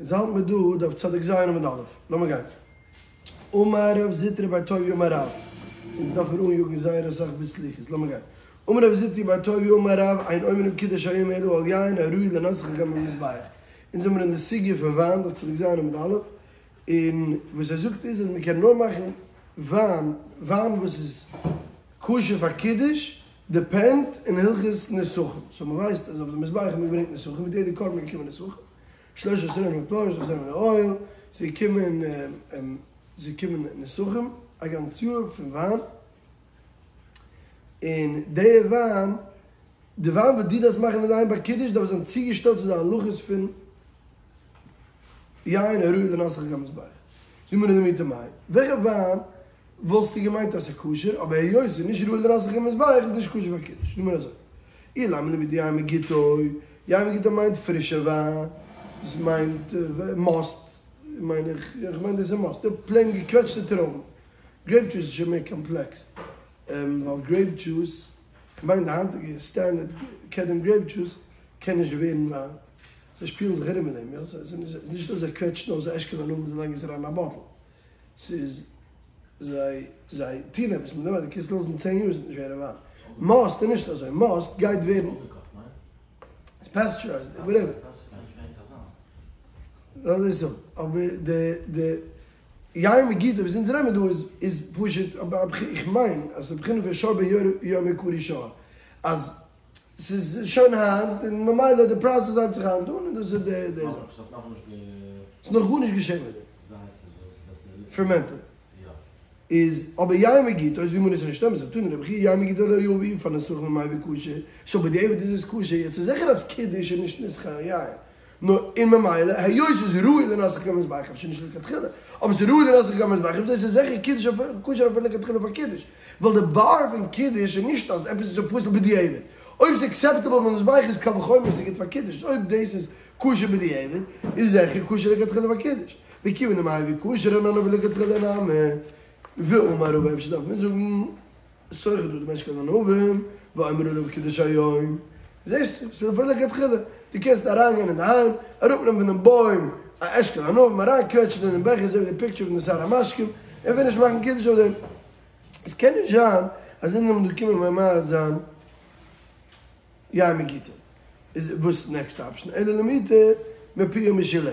אונז האלט מיר דא דף צדיק ז עמוד א', לאמיר גיין. אמר רב זוטרא בר טוביה אמר רב, אונז דארף מיר אניאגן זייער אסאך ביז סליחות, לאמיר גיין. אמר רב זוטרא בר טוביה אמר רב, אין אומרים קידוש היום אלא על יין הראוי לנסך על גבי המזבח. אונז זעמיר אין די סוגיא פון וויין, דף צדיק ז עמוד א', און וואס ער זאגט איז אז מען קען נאר מאכן וויין, וויין וואס איז כשר פאר קידוש, דיפענדט אין הלכות נסכים, סאו מען ווייסט אז אויף די מזבח האט מען געברענגט נסכים, מיט יעדע קרבן איז געקומען נסכים, שלשת רועים לפלאש, שלשת רועים לאיל, ס'איז געקומען ס'איז געקומען נסכים א גאנץ יאר פון וויין, און די וויין, די וויין וואס דו דארפסט מאכן אינדערהיים ביי קידוש דארף זיין צוגעשטעלט צו די הלכות פון יין הראוי לנסך על גבי המזבח. זאגט די גמרא למעוטי מאי, וועלכע וויין וואלסטו געמיינט אז ס'איז כשר, אבער היות ס'איז נישט ראוי לנסך על גבי המזבח איז נישט כשר פאר קידוש. זאגט די גמרא אזוי, אילימא למעוטי יין מגיטו, יין מגיטו מיינט פרישע וויין, דאס מיינט מאסט, מיין איך, איך מיין דאס איז מאסט, די פלעין געקוועטשטע טרויבן. גרעיפ דזשוס איז שוין מער קאמפלעקס, ווייל גרעיפ דזשוס, כ'מיין די היינטיגע סטענדערד קדם גרעיפ דזשוס קען נישט ווערן וויין, זיי שפילן זיך ארום מיט דעם, יא, ס'איז נישט אז זיי קוועטשן אויס א אשכול ענבים און זיי לייגן עס אריין אין א באטל, ס'איז זיי זיי טוהן עפעס מיט דעם אז דו קענסט לאזן צען יאר עס וועט נישט ווערן וויין. מאסט איז נישט אזוי, מאסט גייט ווערן ס'איז פעסטשורייזד וואטעווער. לאמיר דאס זאגן, אבער די די יין מגיטו וואס אונז רעדן דא איז איז פשוט איך מיין אז ס'איז א בחינה פון שור בן יומו קרוי שור אז ס'איז שוין היינט און ממילא די פראסעס הייבט זיך היינט אן און דאס איז די די זאך. ס'איז נאך גארנישט געשען מיט דעם. פערמענטעד. איז אבער יין מגיטו איז ווי מיר עס נישט אמת תנא רבי חייא יין מגיטו לא יביא פאר נסכים ומביא כשר סאו בדיעבד איז עס כשר יעצט איז זיכער אז קידוש איז נישט נסך היין נו און ממילא היות ס'איז ראוי לנסך על גבי המזבח אפשר נישט לכתחילה אבער ס'איז ראוי לנסך על גבי המזבח איז עס זיכער קידוש כשר אפילו לכתחילה פאר קידוש ווייל די באר פון קידוש איז נישט אז עפעס איז פסול בדיעבד אויב ס'איז עקסעפטעבל במזבח איז קל וחומר ס'גוט פאר קידוש אויב דאס איז כשר בדיעבד איז זיכער כשר לכתחילה פאר קידוש וכיוון דמביא כשר אנן אפילו לכתחילה נמי ואמר רבא אפשר דארף מען זאגן סוחט אדם אשכול ענבים ואומר עליו קידוש היום זעסטו ס'איז אפילו לכתחילה דו קענסט אריינגיין אינדערהיים אראפנעמען פונעם בוים א אשכול ענבים אריינקוועטשן אינעם בעכער אזוי ווי די פיקטשער פון די שר המשקים און פיניש מאכן קידוש אויף דעם עס קען נישט זיין אז אונז זאלן דא קומען ממעט זיין יין מגיטו איז וואס נעקסט אפשן אלא למעוטי מפיה ומשוליה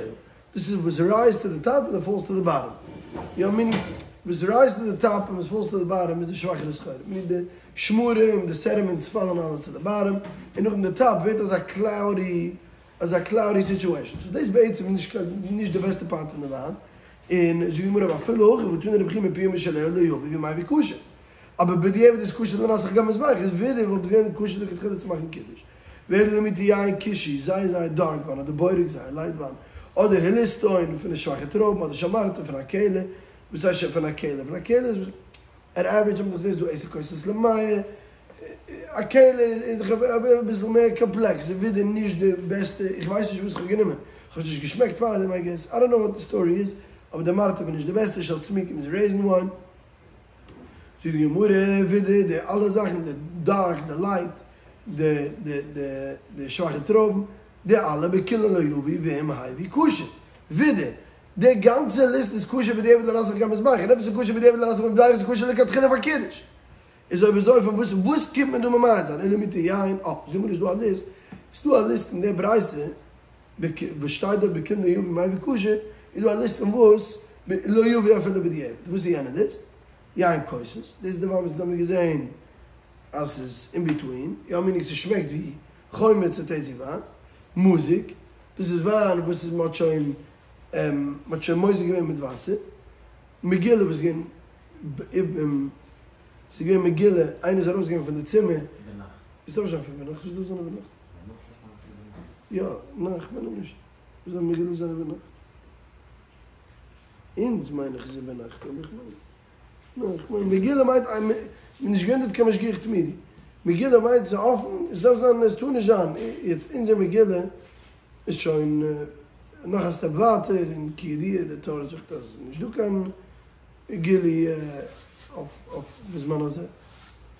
דאס איז וואס רייז טו די טאפ און פאלס טו די באטאם יא מינינג וואס רייז טו די טאפ און וואס פאלס טו די באטאם איז די שוואכערע סחורה מינינג די שמרים די סעדימענטס פאלן אלע צו די באטאם און נאכדעם די טאפ ווערט אזא קלאודי אזא קלאודי סיטועשאן סאו דאס בעצם איז נישט נישט די בעסטע פארט פון די וויין און זאגט די גמרא ואפילו הכי והתני רבי חייא מפיה ומשוליה לא יביא ומביא כשר אבער בדיעבד איז כשר לנסך על גבי המזבח איז ווידער וואלט געווען כשר לכתחילה צו מאכן קידוש. ואלא למעוטי יין כושי, זייער זייער דארק וויין אדער בורג זייער לייט וויין, אדער הליסטון פון די שוואכע טרויבן אדער של מרתא פון א קעלער, וואס הייסט פון א קעלער? פון א קעלער איז עט עווערידזש האט מען דאך געזען ס'איז דא עשר כוסות למאה, א קעלער איז דאך אביסל מער קאמפלעקס, איז ווידער נישט די בעסטע, איך ווייס נישט וואס איך האב גענומען, איך האב עס נישט געשמעקט פארדעם איי געס, איי דאנט נאו וואט די סטארי איז, אבער די מרתף איז נישט די בעסטע, של צמוקים איז רעיזן וויין. זאגט די גמרא ווידער די אלע זאכן די דארק די לייט די די די די שוואכע טרויבן די אלע בכולן לא יביא ואם הביא כשר ווידער די גאנצע ליסט איז כשר בדיעבד לנסך על גבי המזבח און עפעס איז כשר בדיעבד לנסך על גבי המזבח איז כשר לכתחילה פאר קידוש איז אויב אזוי פון וואס וואס קומט מען דא ממעט זיין אלא למעוטי יין אה זאג מיר איז דא א ליסט ס'דא א ליסט אין די ברייתא וואס שטייט דארט בכולן לא יביא ומביא כשר, איז דא א ליסט פון וואס לא יביא אפילו בדיעבד, וואס איז יענע ליסט? יין כוסס, דאס איז די וויין וואס אונז האמיר געזעהן אז ס'איז אין ביטווין, יא מינינג ס'שמעקט ווי חומץ ס'טעיסט ווי וויין, מזוג, דאס איז וויין וואס איז מ'האט שוין מ'האט שוין מוזג געווען מיט וואסער, מגולה וואס איז געווען ס'איז געווען מגולה, איינער איז ארויסגעגאנגען פון די צימער, איבערנאכט. וואס דארף זיין פון איבערנאכט? וואס דארף זיין איבערנאכט? יא, ניין איך מיין נישט. וואס דארף מגולה זיין איבערנאכט? אונז מיין איך איז איבערנאכט אבער איך מיין ניין איך מיין מגולה מיינט אז מ'איז נישט געווען דארט קיין משגיח תמידי. מגולה מיינט ס'איז אפן, עס דארף זיין עס טאר נישט זיין. יעצט אונזער מגולה איז שוין נאך א סטעפ ווייטער און כידוע די תורה זאגט אז נישט דא קיין גילוי אויף אויף בזמן הזה.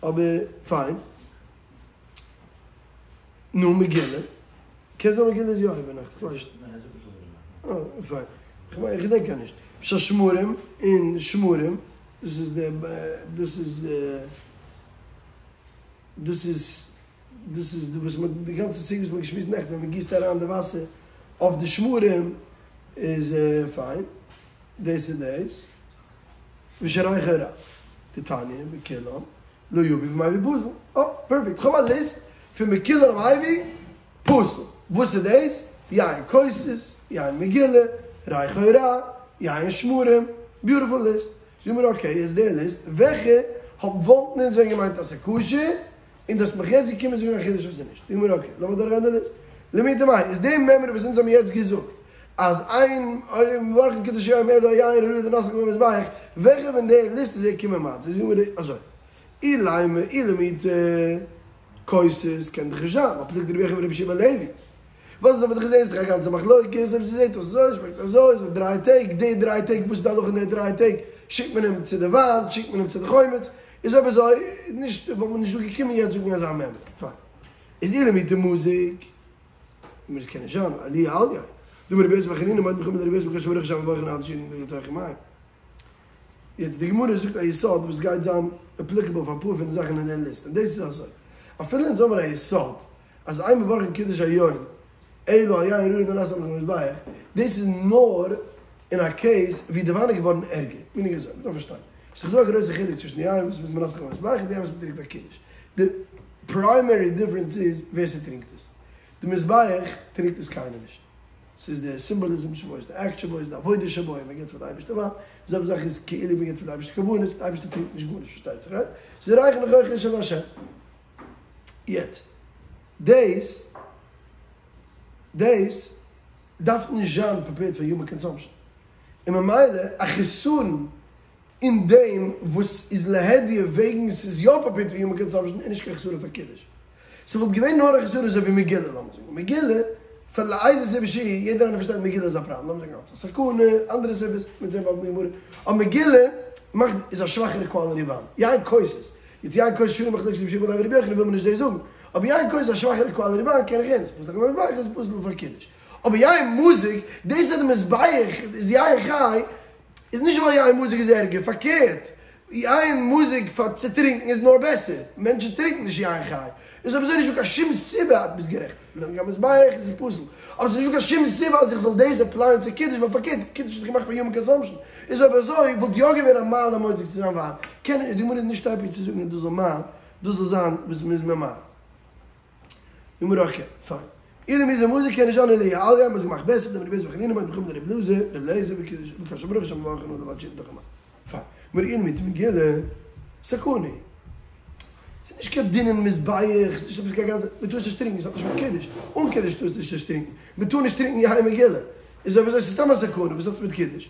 אבער פיין. נו, מגולה. קען זיין מגולה איז יא איבערנאכט, איך ווייס נישט. אה, פיין. כ'מיין, איך געדענק נישט. של שמרים און שמרים, דאס איז די, דאס איז, דאס איז, דאס איז די וואס מ'האט, די גאנצע סוגיא וואס מ'האט געשמועסט נעכטן ווען מ'גיסט אריין די וואסער אויף די שמרים איז פיין. דאס איז דאס. ושריחו רע. דתניא, בכולם, לא יביא והמביא פסול. אה, פערפעקט. כ'האב א ליסט פון בכולן המביא פסול. וואס איז דאס? יין כוסות, יין מגולה, ריחו רע, יין שמרים. ביוטיפול ליסט. זאג מיר אקעי, איז די ליסט וועלכע האב וואלטן אונז ווען געמיינט אז ס'איז כשר, און דו האסט מיך יעצט געקומען זאגן א חידוש אז ס'איז נישט. זאג מיר אקעי, לאמיר דורכגיין די ליסט. למעוטי מאי, איז די מימרא וואס אונז האבן יעצט געזאגט אז אין מברכין קידוש היום אלא יין הראוי לינשא על גבי המזבח, וועלכע פון די ליסט איז געקומען ממעט זיין? זאג מיר אזוי, אילימא אי למעוטי כוסות קען דאך נישט זיין, ווייל פלוגתא דרבי יוחנן ורבי יהושע בן לוי. וואס האבן מיר דאך געזען איז דאך א גאנצע מחלוקת, אויב ס'זעט אויס אזוי, שמעקט אזוי, איז דריי טעג, די דריי טעג, וואס איז די הלכה אין די דריי טעג, שיקט מען אים צו די וויין, שיקט מען אים צו די חומץ, איז אויב אזוי, נישט, וואלט מען נישט דא געקומען יעצט זאגן אזא מימרא, פיין. איז אי למעוטי מזוג, מיר עס קען נישט זיין, עלויי עליה. דאמר רבי יוסי בר חנינא מודים חכמים לרבי יוסי בכל שברכה שאין מברכין עד שירדו לתוך המים. יעצט די גמרא זאגט א יסוד וואס גייט זיין אפליקעבל פאר אפאר פון די זאכן אין די ליסט, און דאס איז אזוי, אפילו אונז האבן א יסוד אז אין מברכין קידוש היום אלא על יין הראוי לינשא על המזבח, דאס איז נאר אין א קעיס ווי די וויין איז געווארן ערגער, מיינינג אזוי, מ'דארף פארשטיין, ס'איז דא א גרויסע חילוק צווישן די יין וואס מ'איז מנסך על המזבח און די יין וואס מ'טרינקט ביי קידוש, די פריימערי דיפרענס איז ווער ס'טרינקט עס, די מזבח טרינקט עס קיינער נישט, ס'איז די סימבאליזם שבו, די עקט שבו, די עבודה שבו, מ'געבט פאר די אייבערשטער וויין, די זעלבע זאך איז כאילו מ'געבט פאר די אייבערשטער קרבנות, די אייבערשטער טרינקט נישט גארנישט פארשטייט זיך, רייט? ס'איז ריח ניחוח אשה להשם. יעצט, דאס, דאס דארף נישט זיין פריפעירד פאר יומען קאנסאמפשאן, און ממילא א חסרון אין דעם וואס איז להדיא וועגן ס'איז יא פריפעירד פאר יומען קאנסאמפשאן איז נישט קיין חסרון פאר קידוש. ס'וואלט געווען נאר א חסרון אזוי ווי מגולה, לאמיר זאגן מגולה, פאר לאיזה סיבה שיהיה, יעדער איינער פארשטייט מגולה איז א פראבלעם, לאמיר זאגן אלס א סכנה, אנדערע סיבות, מ'וועט זען באלד אין די גמרא, אבער מגולה מאכט איז א שוואכערע קוואליטי וויין, יין כוסות, יעצט יין כוסות שנוי במחלוקת רבי יהושע בן לוי ורבי יוחנן וויל מען נישט דאס זאגן, אבער יין כוסות איז א שוואכערע קוואליטי וויין קען איך אונז, פסול על גבי המזבח איז פסול פאר קידוש, אבער יין מזוג, דאס אז די מזבח איז יין חי, איז נישט ווייל יין מזוג איז ערגער, פארקערט, יין מזוג פאר צו טרינקן איז נאר בעסער, מענטשן טרינקן נישט יין חי, איז אויב אזוי נישטא קיין שום סיבה, ביסט גערעכט, לגבי מזבח איז עס פסול, אבער ס'איז נישטא קיין שום סיבה אז איך זאל דאס עפלייען צו קידוש, ווייל פארקערט, קידוש איז דאך געמאכט פאר יומען קאנסאמפשן, איז אויב אזוי וואלט יא געווען א מעלה מוזג צו זיין וויין, קען די גמרא איז נישט העפי צו זאגן אז דאס זאל מען, דאס זאל זיין וואס מ'איז ממעט. גמרא אקעי, פיין. אי למעוטי מזוג קען נישט זיין עלויי עליה, מ'האט עס געמאכט בעסער, דאמר רבי יוסי בר חנינא מודים חכמים לרבי אלעזר, רבי אליעזר בקידוש בכל שברכה שאין מברכין עליו עד שירדו לתוך המים. פיין. גמרא אי למעוטי מגולה, סכנה. ס'איז נישט קיין דין אין מזבח, ס'איז נישט עפעס קיין גאנצע, מ'טאר עס נישט טרינקען, ס'האט נישט מיט קידוש, אן קידוש טארסטו נישט עס טרינקען, מ'טאר נישט טרינקען יין מגולה, איז אויב אזוי ס'איז סתם א סכנה, וואס האט עס מיט קידוש?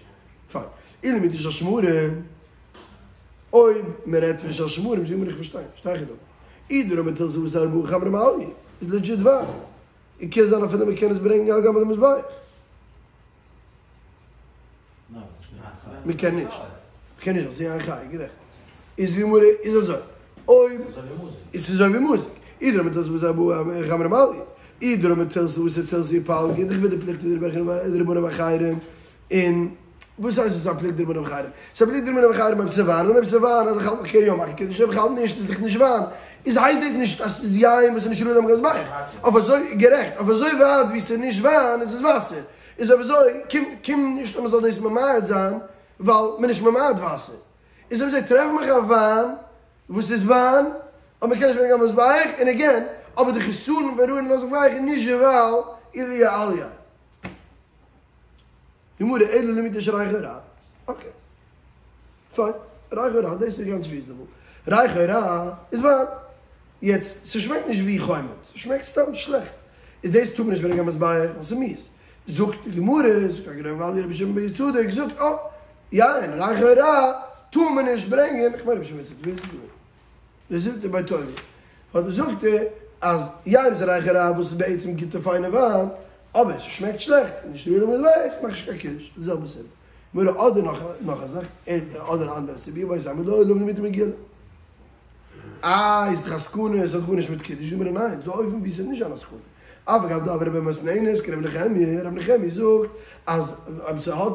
פיין. אי למעוטי של שמרים, אויב מ'רעדט פון של שמרים, זאג מיר איך פארשטיי נישט, היכי דמי. אי דרמי תילתא ארבעה חמרי מעליא, איז לעדזשיט וויין, און קען זיין אפילו מ'קען עס ברענגען על גבי די מזבח. מ'קען נישט. מ'קען נישט ווייל ס'איז יין חי, גערעכט. איז ווי מרא איז אזוי. אויב איז אזוי ווי מזוג. אי דרמי תילתא ארבעה חמרי מעליא. אי דרמי תילתא תילתא ופלגא, דאך ווערט די פלוגתא דרבנן ואחרים. און וואס הייסט וואס א פלוגתא דרבנן ואחרים? ס'איז א פלוגתא דרבנן ואחרים אויב ס'איז וויין און אויב ס'איז וויין אז איך האלט מיך קען יא מאכן קידוש אויב איך האלט נישט איז דאך נישט וויין איז הייסט דאס נישט אז ס'איז יין וואס איז נישט ראוי להעמיד על המזבח אויף אזוי גערעכט אויף אזוי ווייט ווי ס'איז נישט וויין איז עס וואסער איז אויב אזוי קום קום נישט אז מ'זאל דאס ממעט זיין ווייל מ'איז נישט ממעט וואסער איז אויב אזוי טרעף מיך א וויין וואס איז וויין אבער מ'קען נישט ברענגען על המזבח און עגעין אבער די חסרון פון ראוי להנשא על המזבח איז נישט ווייל עלויי עליה. גמרא אלא למעוטי שריחו רע, אקעי. פיין. ריחו רע, דאס איז גאנץ ריזענעבל. ריחו רע איז וויין. יעצט, ס'שמעקט נישט ווי חומץ, ס'שמעקט סתם שלעכט. איז דאס טאר מען נישט ברענגען על המזבח ווייל ס'איז מיאוס. זאגט די גמרא, זאגט הגר"מ גבעליה רבי שמעון בן יהוצדק זאגט, אה, יין ריחו רע טאר מען נישט ברענגען, כ'מיין רבי שמעון בן יהוצדק, ווער איז דא? דאס זאגט ער ביי טוביה. האט זאגט ער אז יין איז ריחו רע וואס איז בעצם גוטע פיינע וויין, אבער ס'שמעקט שלעכט און נישט ראוי למזבח, מאך נישט קיין קידוש, די זעלבע סיבה. גמרא אדער נאך נאך א זאך, אדער א אנדערע סיבה, איבעית אימא לעולם למעוטי מגולה. איי איז דאך א סכנה, עס האט גארנישט מיט קידוש, גמרא ניין, ס'דא אופן ווי ס'איז נישט זיין א סכנה. אף על גב דאמרי במתננת כרבי נחמיה, רבי נחמיה זאגט אז אויב ס'האט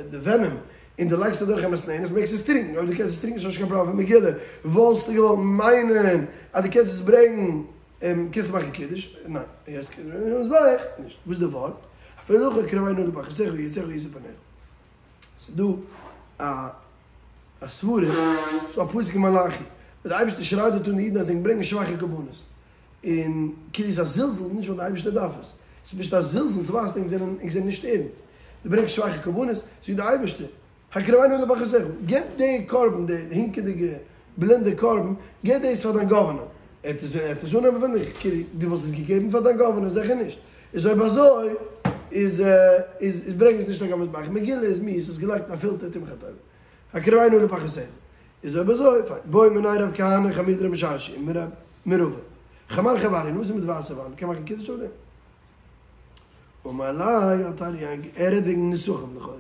די ווענעם און דו לייגסט אדורך א מתננת מעגסטו עס טרינקן, אויב דו קענסט עס טרינקן איז שוין נישט קיין פראבלעם פון מגילה, וואלסטו געוואלט מיינען אז דו קענסט עס ברענגן און קענסט מאכן קידוש, ניין, יעצט מזבח נישט, וואס איז די ווארט? אפילו הכי הקרבנו לפחתך ויצהרך וישאו פניך. ס'איז דא א א סברה, ס'איז דא א פסוק אין מלאכי, וואס די אייבערשטער שרייט דארט אן די אידן אז זיי ברענגען שוואכע קרבנות, און כאילו ס'איז א זלזול, נישט ווייל די אייבערשטער דארף עס, ס'איז פשוט א זלזול, ס'ווייזט ענק זענען ענק זענען נישט ערנסט, דו ברענגסט שוואכע קרבנות, זאגט די אייבערשטער, הקרבנו לפחתך, געב די קרבן, די הינקעדיגע בלינדע קרבן, געב דאס פאר דיין גאווערנער, ער וועט עס ער וועט עס אננעמען פון דיך, כאילו דו וואלסט עס געגעבן פאר דיין גאווערנער, זיכער נישט, איז אויב אזוי איז איז איז ברענג עס נישט אויף קיין מזבח, מגילה איז מיאוס, האסט געלייגט אין א פילטער תמחה תועבה, הקרבנו לפחתך, איז אויב אזוי פיין, בעא מיניה רב כהנא חמידא דרב משרשיא מרבא, חמר חבריא, נו וואס איז מיט ווייסע וויין, מ'קען מאכן קידוש אויף דעם? אמר ליה אל תרעי יין, ער רעדט וועגן נסכים לכאורה,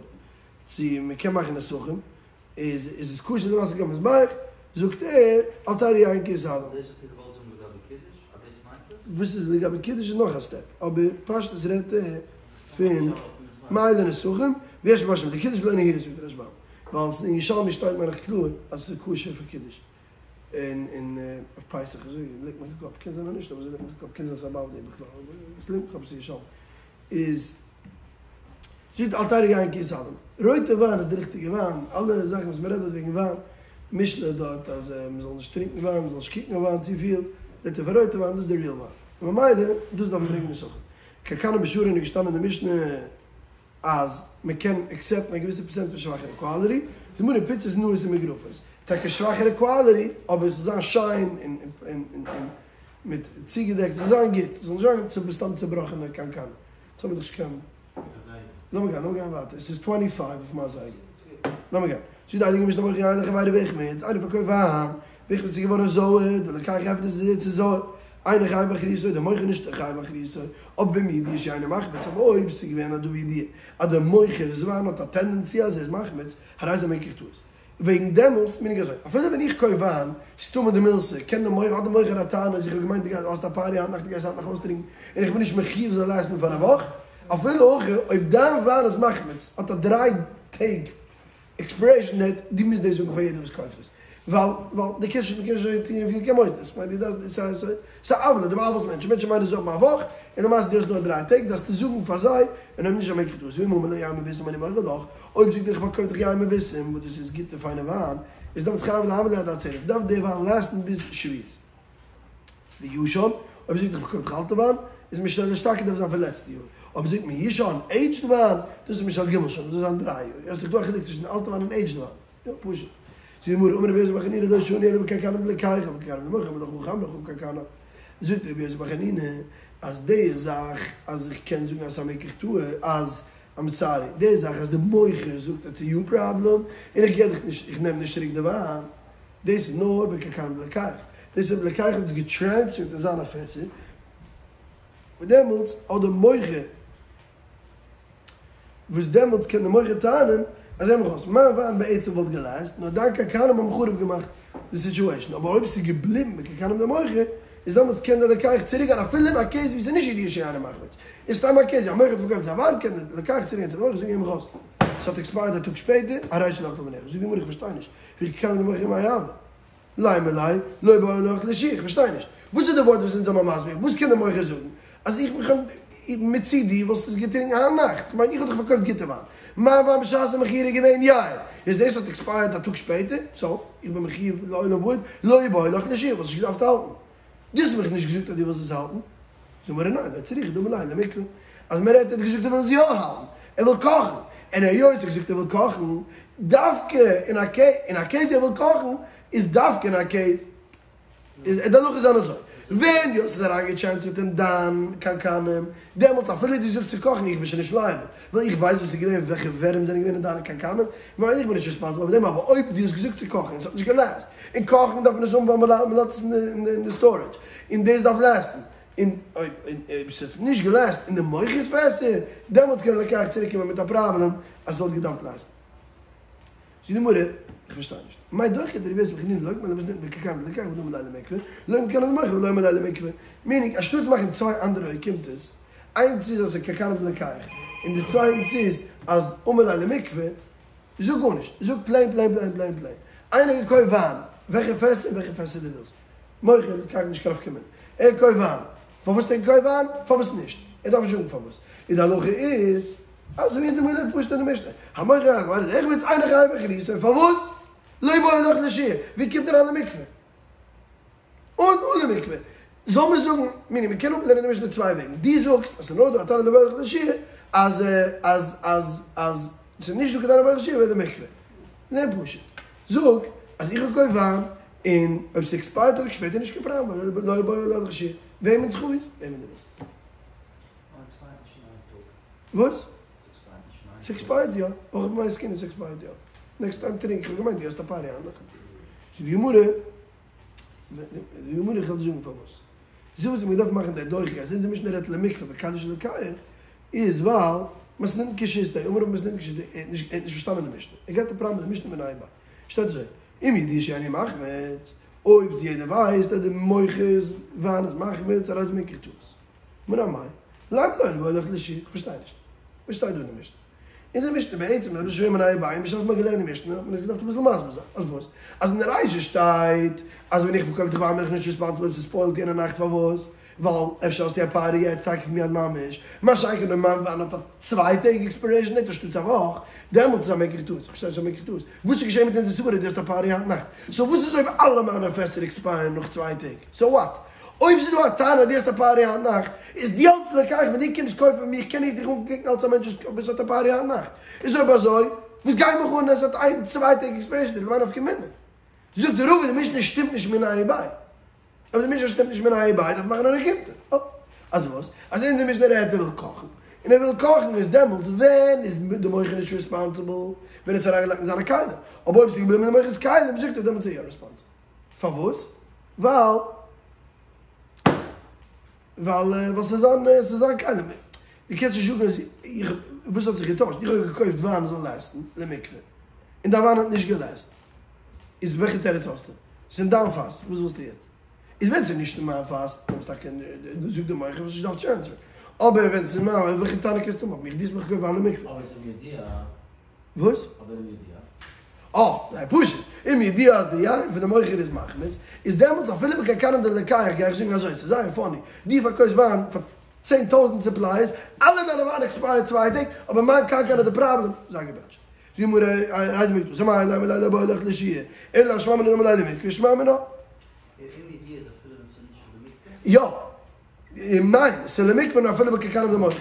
צו מ'קען מאכן נסכים, איז איז עס כשר דאס אויפן מזבח, זאגט ער, אל תרעי יין כי יתעלם. דאס האט ער געוואלט זאגן לגבי קידוש? אז דאס מיינט עס? וואס איז לגבי קידוש איז נאך א סטעפ, אבער פשטות רעדט ער פון מאלו נסכים, ויש מפרשים לקידוש ולא נהירא זאגט דער רשב"ם, ווייל אין ירושלמי שטייט מיין איך קלאר אז עס איז כשר פאר קידוש, און און אויף פסח אזוי ליגט מיך אין קאפ, קען זיין אז נישט אבער אזוי ליגט מיך אין קאפ, קען זיין ס'איז א בבלי בכלל, אבער עס ליגט מיך אין קאפ ס'איז ירושלמי, איז. זאגט אל תרעי יין כי יתעלם. רויטע וויין איז די ריכטיגע וויין, אלע זאכן וואס מען רעדט דארט וועגן וויין, משלי דארט אז מען זאל נישט טרינקן וויין, מען זאל נישט קוקן אויף וויין צופיל, רעדט ער פון רויטע וויין, דאס איז די ריעל וויין, און ממילא דאס דארף מען ברענגען נסכים. קנקנים בשרון איז געשטאנען אין די משנה אז מען קען עקסעפטן א געוויסע פראצענט פון שוואכערע קוואליטי, זאגט די גמרא פצות נאות ומגורפות, טאקע שוואכערע קוואליטי אבער עס זאל זיין שיין און און און מיט צוגעדעקט, עס זאל זיין גוט, עס זאל נישט זיין סתם צובראכענע קנקן. יעצט האבן מיר דאך נישט קיין. לאמיר גיין, לאמיר גיין ווייטער, עס איז טווענטי פייוו אויף מיין זייגער. לאמיר גיין. זאגט די הייליגע משנה המוכר יין לחבירו והחמיץ, איינער פארקויפט וויין, והחמיץ איז געווארן זויער, דער לוקח עפענט עס איז עס זויער, אינו חייב באחריותו, דער מוכר איז נישט חייב באחריותו, אבער ואם בידוע שיינו מחמיץ, אבער אויב עס איז געווען א דבר ידוע אז דער מוכר'ס וויין האט א טענדענסי אז ער איז מחמיץ, הרי זה מקח טעות. וועגן דעמאלטס מיין איך אזוי, אפילו ווען איך קויף וויין, סתמא דמילתא, קען דער מוכר, האט דער מוכר א טענה אז איך האב געמיינט דו גייסט האסט א פארטי היינט נאכט דו גייסט היינט נאכט אויסטרינקן, און איך בין נישט מחיוב זאל לעסטן פאר א וואך, אפילו הכי אויב דיין וויין איז מחמיץ, האט א דריי טעג עקספירעישן דעיט, דו מוזט דאס זאגן פאר יעדער וואס קויפט עס, ווייל ווייל דו קענסט נישט מ'קען נישט טון פירן קיין מוסדות, כ'מיין דו דארפסט ס'איז ס'איז א עוולה, דו בא'עוול'סט מענטשן, מענטשן מיינען זיי האבן א וואך, און למעשה דו האסט נאר דריי טעג, דארפסטו זאגן פאר זיי, און אויב נישט א מקח טעות, ואם אמר לו יין מבושם אני מוכר לך, אויב זאגט ער איך פארקויף דיך יין מבושם וואס דאס איז גוטע פיינע וויין, איז דעמאלטס חייב להעמיד עד העצרת, דארף דער וויין לעסטן ביז שבועות. וישן, אויב זאגט איך פארקויף דיך אלטע וויין, איז משל אשתקד דארף זיין פון לעצטע יאר, אויב זאגט מיושן, עידזשד וויין, דאס איז משל ג' שנה, דאס זיין דריי יאר, יא ס'איז דאך דא א חילוק צווישן אלטע וויין און עידזשד וויין, יא פשוט. זאגט די גמרא, אמר רבי יוסי בר חנינא לא שנו אלא בקנקנים דלוקח, אבל בקנקנים דמוכר אמר לך הא חמרא הכא קנקנא. זאגט רבי יוסי בר חנינא אז די זאך אז איך קען זאגן אז ס'איז א מקח טעות אז איים סארי, די זאך אז די מוכר זאגט איטס יור פראבלעם און איך גיב דיך נישט, איך נעם נישט צוריק די וויין, דאס איז נאר בקנקנים דלוקח, דאס אויב לוקח האט עס געטרענספערט אין זיינע פעסער, און דעמאלטס האט די מוכר. וואס דעמאלטס קען די מוכר טענה'ן אז הער מיך אויס, מיין וויין בעצם וואלט געלעסט, נאר דיין קנקנים האבן חרוב געמאכט די סיטועשאן, אבער אויב ס'איז געבליבן בקנקנים דמוכר, איז דעמאלטס קען דער לוקח צוריק גיין אפילו אין א קעיס ווי ס'איז נישט ידוע שיינו מחמיץ, איז סתם א קעיס ווי א מוכר האט פארקויפט זיין וויין קען דער לוקח צוריק גיין צו די מוכר זאגן הער מיך אויס, ס'האט עקספייערט א טאג שפעטער, הרי שלך לפניך, זאגט די גמרא איך פארשטיי נישט, וכי קנקנים דמוכר מאי הוה? לימא ליה, לא בעי לך לשיעורי, איך פארשטיי נישט. וואס איז די ווארט וואס אונז האבן מסביר? וואס קען דער מוכר זאגן? אז איך בין מצידי וואלסטו עס געטרינקן היינט נאכט. איך מיין איך האב דאך פארקויפט גוטע וויין. מיין וויין בשעת המכירה איז געווען יין. איז דאס האט עקספייערט א טאג שפעטער, סאו, איך בין מחיוב לעולם ועד, לא בעי לך לשיעורי, וואלסט נישט געדארפט האלטן. דו האסט מיך נישט געזאגט אז דו ווילסט עס האלטן. זאגט די גמרא ניין, לא צריכא דאמר ליה למקלא. אז מען רעדט ער האט געזאגט ער וויל עס יא האלטן, ער וויל קאכן, און היות ער האט געזאגט ער וויל קאכן, דווקא אין א קעיס, אין א קעיס ער וויל קאכן, איז דווקא אין א קעיס, איז די הלכה איז אזוי, ווען דו האסט עס אריינגעטרענספערט אין דיין קנקנים, דעמאלטס אפילו דו זאגסט צו קאכן, איך בין שוין נישט לייעבל, ווייל איך ווייס וואס איז געווען, וועלכע ווערים זענען געווען אין דיינע קנקנים, ממילא איך בין נישט ריספאנסיבל אויף דעם, אבער אויב דו האסט געזאגט צו קאכן און עס האט נישט געלעסט, און קאכן דארף מען עס האבן ווייל מען לאזט עס אין די סטארעדזש, און דאס דארף לעסטן, און אויב עס האט נישט געלעסט אין די מוכר'ס פעסער, דעמאלטס קען די לוקח צוריק קומען מיט א פראבלעם אז עס וואלט געדארפט לעסטן. זאגט די גמרא, איך פארשטיי נישט, מאי דוחקיה דרבי יוסי ברבי חנינא לוקמה למתניתין בקנקן דלוקח ודאמר ליה למקווה, לא בקנקן דמוכר ולא אמר ליה למקווה, מיענינג אנשטאט צו מאכן צוויי אנדערע אוקימתות, איינס איז אז ס'איז קנקן דלוקח, און די צווייטנס איז אז אמר ליה למקווה, זאג גארנישט, זאג פלעין פלעין פלעין פלעין פלעין, איינער האט געקויפט וויין, וועלכע פעסער וועלכע פעסער דו ווילסט, מוכר לוקח נישט קיין נפקא מינה, ער האט געקויפט וויין, פארוואס האט ער געקויפט וויין? פארוואס נישט? ער דארף נישט זאגן פארוואס. און די הלכה איז, אזוי ווי אונז האבן געלערנט פשוט אין די משנה, המוכר לחברו החמיץ אינו חייב באחריותו, פארוואס? לא בעי לך לשיעור, ווי קומט אריין די מקווה? אן אן די מקווה. זאל מען זאגן, מיני, מען קען אפלערנען די משנה צוויי וועגן, דו זאגסט אז ס'איז נאר דא א טענה לא בעי לך לשיעור, אז אז אז אז ס'איז נישט דא קיין טענה לא בעי לך לשיעור ווערט די מקווה. לערן פשוט. זאג אז איך האב געקויפט וויין און אויב ס'עקספייערט א טאג שפעטער נישט קיין פראבלעם ווייל לא בעי לך לשיעור. וועמענס זכות? וועמען דו ווילסט. וואס? ס'עקספייערט יא. אויך ביי מיין סקין איז עקספייערט יא. נעקסט טיים טרינק. איך האב געמיינט דו האסט א פארטי היינט נאכט. זאגט די גמרא, די גמרא איך וועל דיר זאגן פארוואס. די סיבה וואס מ'האט געדארפט מאכן די דוחק אז אונזער משנה רעדט למקווה בקנקן דלוקח איז ווייל מתניתין כשיטתיה אמר רבא מתניתין כשיטתיה ער האט נישט פארשטאנען די משנה. ער גייט א פראבלעם מיט די משנה מיניה וביה. שטייט אזוי אם ידוע שיינו מחמיץ, אויב יעדער ווייסט אז די מוכר'ס וויין איז מחמיץ, הרי זה מקח טעות. גמרא אמאי, לימא ליה לא בעי לך לשיעור, איך פארשטיי נישט. וואס שטייט דא אין די משנה? אונזער משנה בעצם איז אביסל שווער מיניה וביה, בשעת מ'האט געלערנט די משנה האט מען עס געדארפט אביסל מסביר זיין. אז וואס? אז אין די רישא שטייט אז ווען איך פארקויף דיך וויין בין איך נישט ריספאנסיבל אויב ס'ספוילט יענע נאכט פארוואס? ווייל אפשר האסטו א פארטי יעצט תיכף מיד ממש, מה שאין כן אויב מיין וויין האט א צוויי טעג עקספירעישן דעיט אנשטאטס א וואך, דעמאלטס איז א מקח טעות, איך פארשטיי נישט א מקח טעות, וואס איז געשען מיט אונזער סברא דו האסט א פארטי היינט נאכט, סאו וואס איז אויב אלע מיינע פעסער עקספייערן נאך צוויי טעג, סאו וואט? אויב ס'איז דא א טענה אז דו האסט א פארטי היינט נאכט, איז דו אלס לוקח ווען דו קומסט קויפן פון מיך קען איך דיך אנקוקן אלס א מענטש וואס האט א פארטי היינט נאכט, איז אויב אזוי וואס גייט מיך אן אז עס האט איין צוויי טעג עקספירעישן דעיט, למאי נפקא מינה? זאגט רבא די משנה שטימט נישט מיניה וביה. אויב די משנה שטימט נישט מיניה וביה דארף מען מאכן אן אוקימתא. אה. אז וואס? אז אונזער משנה רעדט ער וויל קאכן, און ער וויל קאכן איז דעמאלטס ווען איז די מוכר נישט ריספאנסיבל? ווען ער האט עס אריינגעלייגט אין זיינע כלים. אבער אויב עס איז געבליבן אין די מוכר'ס כלים זאגט ער דעמאלטס איז ער יא ריספאנסיבל. פארוואס? ווייל ווייל ווייל ס'איז זיין ס'איז זיין כלים. דו קענסט נישט זאגן אז איך וואס האט זיך געטוישט? איך האב געקויפט וויין זאל לעסטן למקווה, און דיין וויין האט נישט געלעסט. איז וועלכע תירוץ האסטו? ס'איז אין דיין פאס, וואס ווילסטו יעצט? איז ווען ס'איז נישט אין מיין פאס, דאן טאקע זאגט די מוכר וואס נישט דארף צו ענטפערן. אבער ווען ס'איז מיין, וועלכע טענה קענסטו האבן אויף מיך? דו האסט מיך געקויפט וויין למקווה. אבער ס'איז בידיעה. וואס? אבער אם ידוע. אה, זייער פשוט. אם ידוע אז די יין פון די מוכר איז מחמיץ, איז דעמאלטס אפילו בקנקן דלוקח גיי איך זאגן אזוי, ס'איז זייער פאני, דו פארקויפסט וויין פאר 10,000 סופלייערס, אלע דיינע וויין עקספייערט צוויי טעג, אבער מיין קנקן האט די פראבלעם, זיי געבענטשט. זאגט די גמרא הרי זה מקח טעות אמאי לימא ליה לא בעי לך לשיעור, אלא שמע מינה דאמר ליה למקווה שמע מינה. יא, ניין, ס'איז למקווה נאר אפילו בקנקן דמוכר.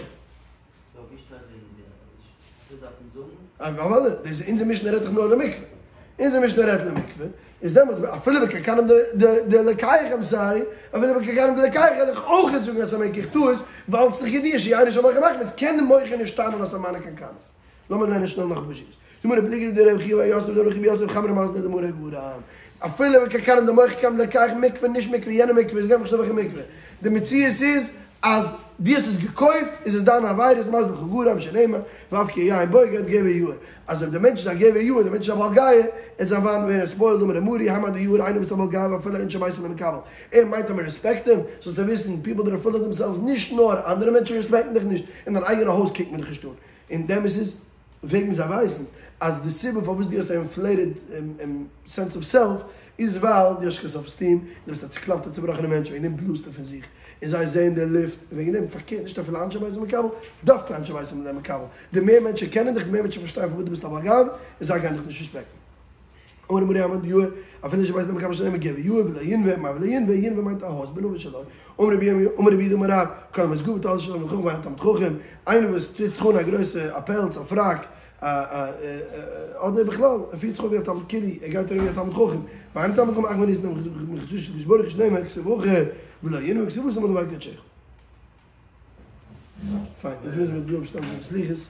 אוודאי, דאס אונזער משנה רעדט דאך נאר למקווה. אונזער משנה רעדט למקווה, איז דעמאלטס אפילו בקנקן דלוקח איים סארי, אפילו בקנקן דלוקח וועל איך אויך זאגן אז ס'איז א מקח טעות, ווייל ס'איז דאך ידוע שיינו של מוכר מחמיץ, קען די מוכר נישט טענה'ן אז ס'איז מיינע קנקנים. לאמיר לערנען שנעל נאך פשוט. זאגט די גמרא פליגא דרבי חייא בר יוסף דרבי חייא בר יוסף חמרא מתני דמריה גרם. אפילו בקנקן דמוכר בקנקן דלוקח מקווה נישט מקווה יענע מקווה איז גארנישט וועלכע מקווה. די מציאות איז אז דו האסט עס געקויפט איז עס דיין עבירה איז מזל לך גרם שנאמר ואף כי היין בוגד גבר יער. אז אויב די מענטש איז א גבר יער די מענטש איז א בעל גאוה וועט זיין וויין ווערן ספוילד אמר ר' מרי האי מאן דיהר איינער וואס איז א בעל גאוה אפילו אינשי ביתיה לא מקבל ער מיינט אז מען רעספעקט אים? זאלסטו וויסן פיפל דעט אר פול אוו דעמסעלווס נישט נאר אנדערע מענטשן רעספעקטן דיך נישט אין דיין אייגענע הויז קוקט מען דיך נישט אן. און די אמת איז, וועגן זיי ווייסן אז די סיבה פארוואס דו האסט א אינפלעיטעד סענס אוו סעלף איז ווייל דו האסט נישט קיין סעלף עסטיעם, דו ביסט א צוקלאפטער צובראכענער מענטש, וועגן דעם בלאזטו פון זיך, און זיי זעען די לופט, און וועגן דעם פארקערט, נישט אפילו אנשי ביתו מקבל, דווקא אנשי ביתו זענען מקבל, די מער מענטשן קענען דיך, די מער מענטשן פארשטייען פארוואס דו ביסט א בעל גאווה, און זיי גייען דיך נישט רעספעקטן. אמר ר' מרי האי מאן דיהר, אפילו אינשי ביתיה לא מקבל שנאמר גבר יער ולא ינבא, מאי ולא ינבא, ינבא מיינט א האסבענד עוון שלו, אמר רבי ירמי' אמר רב יהודה אמר רב, כל המתגאה בטלית של תלמיד חכם ואינו תלמיד חכם, איינער וואס טוט זיך אן א גרויסע א פעלץ א פראק א א אדער בכלל ער פירט זיך אויף ווי א תלמיד כאילו ער גייט ארום ווי א תלמיד חכם, ואינו תלמיד חכם אך מניסן מחיצתו של הקדוש ברוך הוא שנאמר כתיב הכא ולא ינבא וכתיב התם על דבר קדשך. פיין, יעצט מוז מען דא אפשטעלן צו סליחות.